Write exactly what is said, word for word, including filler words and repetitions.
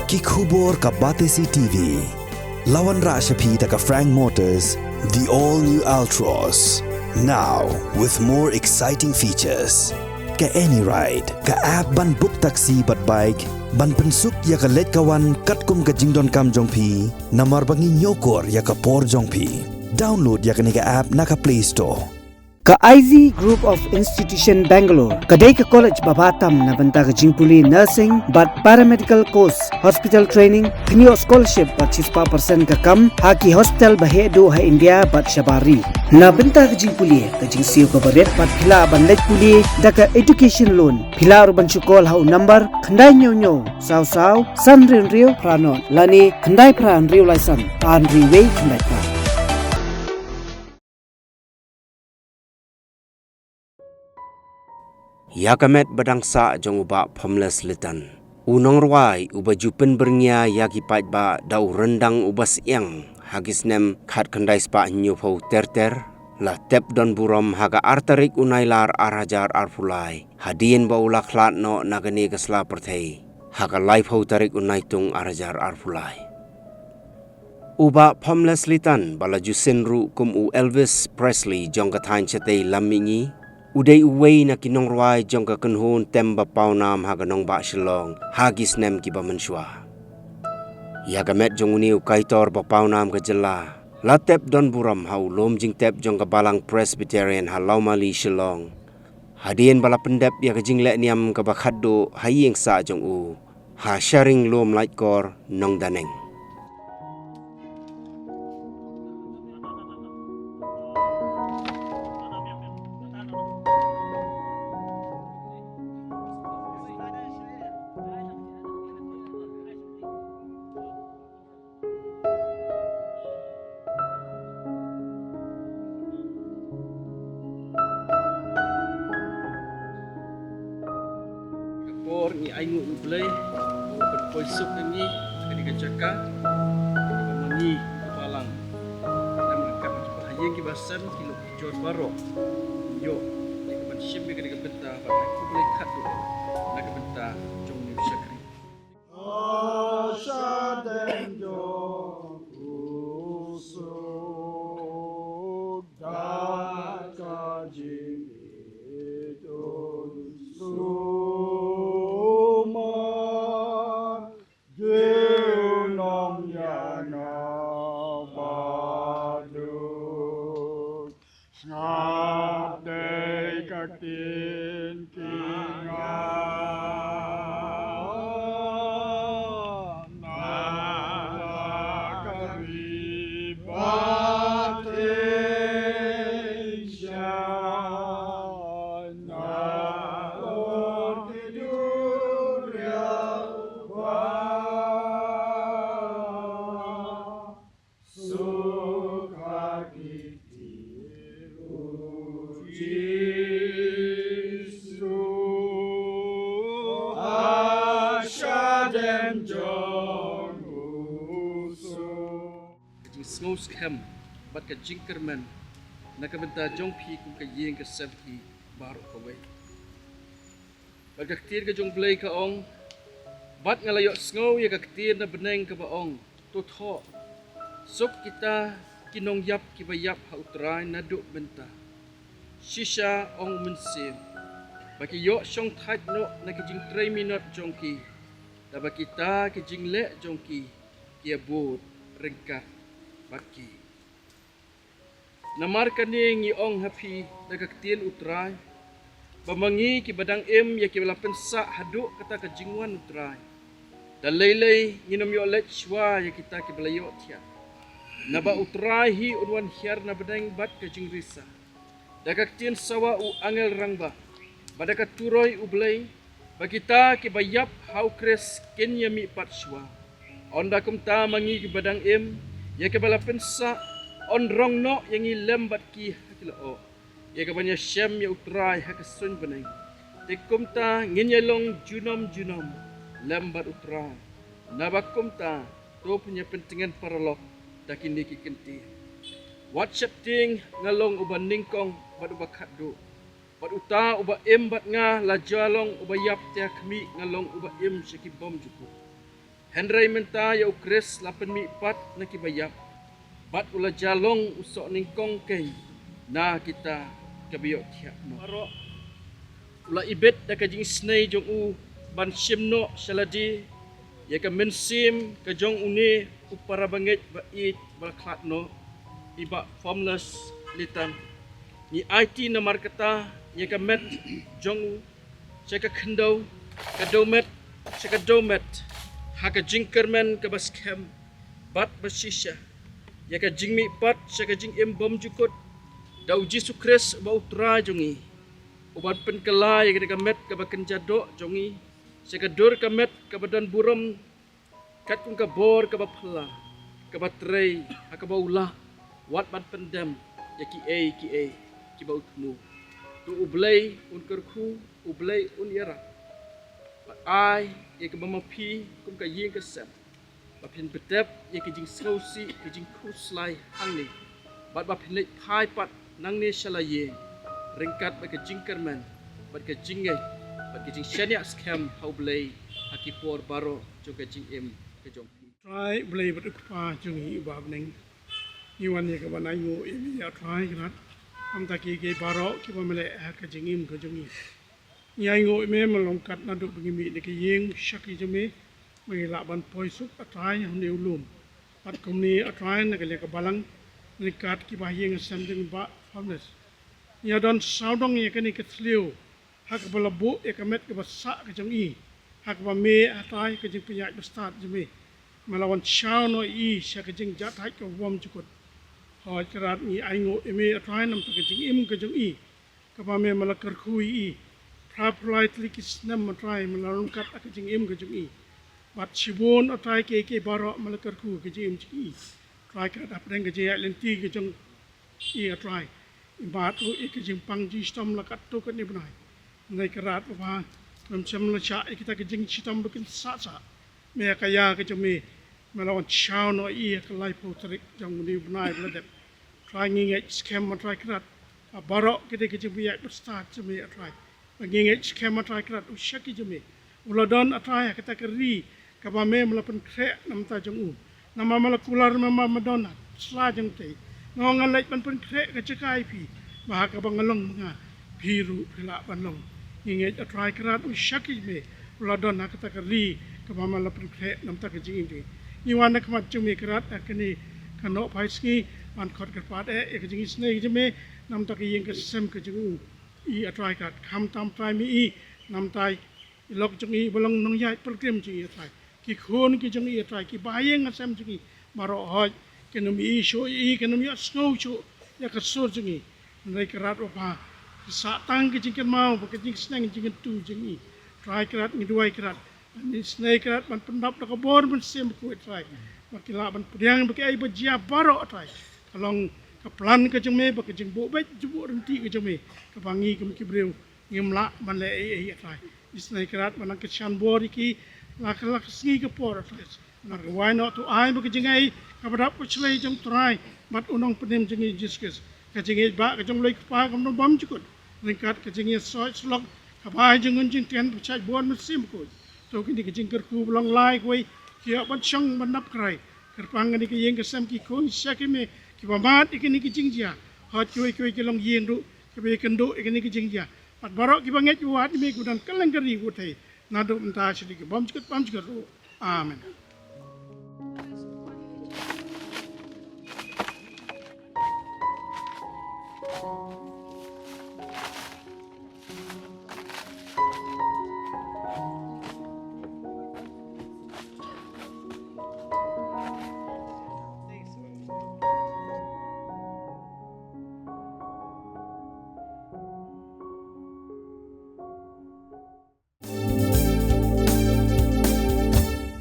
Ki khubor ka Batesi T V. La wanrah sha phi da ka Frank Motors, the all new Altroz. Now with more exciting features. Ka AnyRide, ka app ban book taxi bad bike, ban pynsuk ïa ka leit ka wan katkum ka jingdonkam jong phi, namar ba ngi ñiewkor ïa ka por jong phi. Download ïa kane ka app na ka Play Store. Ka I Z Group of Institution Bangalore ka dei ka college ba bha tam na bynta ka jingpule nursing bad paramedical course, hospital training, kynnoh scholarship bad shispah percent ka kam ha ki hospital ba heh duh ha India bad shabar ri. Na bynta ka jingpule, ka jingsiew kaba rit bad phi lah ban leit pule da ka education loan. Phi lah ruh ban shu call ha u number khyndai hynñiew hynñiew saw saw san hynriew hynriew phra nod lane khyndai phra hynriew lai san ar hynriew wei khyndai phra. Ïa ka met ba dang sah jong u Bah Phomles Litan, u nongrwai uba ju pynbyrngia ïa ki paidbah da u ryndang uba syiang ha ki snem khatkhyndai spah hynñiewphew ter ter, la tep don burom ha ka ar tarik u Nailar ar hajar arphew lai, hadien ba u la khlad noh na kane ka sla pyrthei ha ka laiphew tarik u Naitung ar hajar arphew lai. U Bah Phomles Litan ba la ju syn ruh kum u Elvis Presley jong ka thaiñ shatei lam mihngi, u dei uwei na ki nongrwai jong ka kynhun tem ba pawnam ha ka nongbah Shillong ha ki snem kiba mynshuwa. Ïa ka met jong une u kaitor ba pawnam ka jylla la tep don burom ha u lum jingtep jong ka Balang Presbyterian ha Lawmali, Shillong, hadien ba la pyndep ïa ka jinglehniam kaba khatduh ha ïing sah jong u ha Sharing Lum Laitkor, Nongdaneng. Ka por ngi ainguh ïa U Blei, U ban poi suk ïa ngi ha kane ka jaka kaba ma ngi, ka balang, lem ryngkat bad kiba ha ïing kiba sem, ki lok ki jor baroh, ïoh ïa ka ban shim ïa kane ka bynta bad ai khublei khatduh na ka bynta jong une u shakri. Shadem jong u suk da ka jingïeit u sumar, junom ïa nga baduk. Sngap dei ka ktien ki nga na la ka ri ba tei sha na ur ki jur ïa u Kpa. Suk ha ki kti u Jisu, ha shadem jong u suk. Ka jingsngew skhem bad ka jingkyrmen na ka bynta jong phi kum ka ïing ka sem hi baroh kawei. Bad ka ktien ka jong U Blei ka ong, bad nga la ïohsngew ïa ka ktien na bneng kaba ong, to thoh, suk kita ki nongïap kiba ïap ha U Trai naduh mynta. Shisha, ong U Mynsiem, ba ki ïoh shongthait noh na ki jingtrei minot jong ki, da ba kita ki jingleh jong ki ki ïabud ryngkat bad ki. Namar kane ngi ong ha phi da ka ktien U Trai, ba ma ngi kiba dang im ïa kiba la pynsah haduh kata ka jingwan U Trai, da lei lei ngin ym ïoh leit shuwa ïa kita kiba la ïohthiah. Naba U Trai hi un wan hiar na bneng bad ka jingrisa, da ka ktien sawa u angel rangbah, bad da ka turoi U Blei, ba kita kiba ïap ha U Khrist kin ïamih pat shuwa. Ynda kumta ma ngi kiba dang im, ïa kiba la pynsah, yn rong noh ïa ngi lem bad ki ha ki lyoh, ïa ka ban ïashem ïa U Trai ha ka suiñ bneng. Te kumta ngin ïalong junom junom lem bad U Trai. Naba kumta, to pynïapyntngen paralok da kine ki kyntien. Wat sheptieng, nga long uba nyngkong bad uba khatduh. Bad uta uba im bad nga la jia long uba ïap, te ha khmih nga long uba im sha ki bymjukut. Hynrei mynta ïa u Khrist la pynmih pat na ki ba ïap, bad u la jia long u soh nyngkong keiñ na kita ki ba ïohthiah noh. Baroh u la ibit da ka jingisynei jong u ban shim noh sha lade ïa ka mynsiem ka jong une u para bangeit ba ïeit ba la khlad noh, i Bah Formless Litan. Ngi aiti namar kata ïa ka met jong u sha ka khyndew, ka dewmet sha ka dewmet, ha ka jingkyrmen kaba skhem bad ba shisha, ïa ka jingmihpat sha ka jingim bymjukut da u Jisu Khrist uba u Trai jong ngi, uban pynkylla ïa kane ka met kaba kynja doh jong ngi sha ka dur ka met kaba don burom, katkum ka bor kaba phylla, kaba trei ha kaba u lah wat ban pyndem ïa kiei kiei kiba u thmu. To U Blei un kyrkhu, U Blei un ïarap, bad ai ïa kaba ma phi kum ka ïing ka sem ba phin pyndep ïa ka jingsngewsih, ka jingkhuslai hangne, bad ba phin leit phai pat nangne sha la ïing, ryngkat bad ka jingkyrmen bad ka jingngeit bad ka jingshaniah skhem ha U Blei ha ki por baroh jong ka jingim ka jong phi. Trai Blei bad U Kpa jong ngi uba ha bneng, ngi wan ïa ka ban ainguh ïa me ïa Trai Kynrad, namta kiei kiei baroh kiba me leh ha ka jingim ka jong ngi. Ngi ainguh ïa me, me long kat naduh ba ngi mih na ka ïing sha ka jong me, ba ngi lah ban poi suk A Trai ha une u lum. Bad kumne A Trai na ka liang ka balang, ryngkat kiba ha ïing ha sem jong Bah Formless, ngi ïa don sawdong ïa kane ka thliew ha kaba la buh ïa ka met kaba sah ka jong i, ha kaba me A Trai ka jingpynïaid bastad jong me, me la wan shaw noh ïa i sha ka jingjahthait kaba bymjukut. Hooid Kynrad, ngi ainguh ïa me A Trai namta ka jingim ka jong i, kaba me me la kyrkhu ïa i. Phra phew lai tylli ki snem A Trai me la ryngkat ha ka jingim ka jong i, bad shibun A Trai kiei kiei baroh me la kyrkhu ha ka jingim jong i. Trai Kynrad, hapdeng ka jingïaid lynti ka jong i A Trai, i mad ruh ïa ka jingpang jingshitom la katto katne bnai. Hynrei Kynrad Baba, mem shym la shah ïa kita ki jingshitom ba kin sah sah. Me ha ka ïa ka jong me, me la wan shaw noh ïa i ha ka laiphew tarik jong une u bnai ba la dep. Trai, ngi ngeit skhem A Trai Kynrad, ba baroh ki dei ki jingpynïaid bastad jong me A Trai. Ba ngi ngeit skhem A Trai Kynrad, u shakri jong me u la don A Trai ha kata ka ri kaba me me la pynkhreh namta jong u. Namar me la kular, me me don ha sla jong te, me ong nga leit ban pynkhreh ka jaka ïa phi, ba ha kaba nga long ma nga, phi ruh phi lah ban long. Ngi ngeit A Trai Kynrad, u shakri jong me u la don ha kata ka ri kaba me la pynkhreh namta ka jingim jong ngi. Ngi wan ha khmat jong me Kynrad ha kane ka nohphai sngi, ban khot kyrpad eh ïa ka jingisynei ka jong me namta ka ïing ka sem ka jong u. I A Trai Kynrad, khamtam Trai me i, namta i lok jong i ba long nongïaid pilgrim jong i A Trai, ki khun ki jong i A Trai, kiba ha ïing ha sem jong i baroh, hooid, kin ym ïohi shuh ïa i, kin ym ïohsngew shuh ïa ka sur jong i. Hynrei Kynrad Baba, ki sah tang ka jingkynmaw bad ka jingsneng jingkyntu jong i. Trai Kynrad, ngi duwai Kynrad, ban isynei Kynrad, ban pyndap da ka bor Mynsiem Bakhuid Trai, ba ki lah ban pdiang ba kiei ba jia baroh A Trai, ka long ka plan ka jong me, ba ka jingbuh beit jingbuh ryntih ka jong me, kaba ngi kum ki briew ngim lah ban leh ei ei A Trai. Isynei Kynrad ban nang kyrshan bor ïa ki la ka la ka sngi ka por A Trai. Namar ka wai noh, to ai ba ka jingaiei kaba dap ka shlei jong Trai bad u Nongpynim jong ngi Jisu Khrist, ka jingïeit ba ka jong U Blei Kpa kaba bymjukut, ryngkat ka jingïasoh syllok kaba ai jingkyrkhu jingtien, ba shait bor Mynsiem Bakhuid, to kine ki jingkyrkhu ba long lai kawei ki ïoh ban shong ban dap Trai. Kyrpang kane ka ïing ka sem, ki khun ki shakri me kiba mad ïa kine ki jingjia, hooid kiwei kiwei ki longïing ruh kiba ïakynduh ïa kine ki jingjia, bad baroh kiba ngeit ba wad ïa me kiba don kylleng ka ri ka pyrthei, naduh mynta sha ki bymjukut bymjukut ruh. Amen.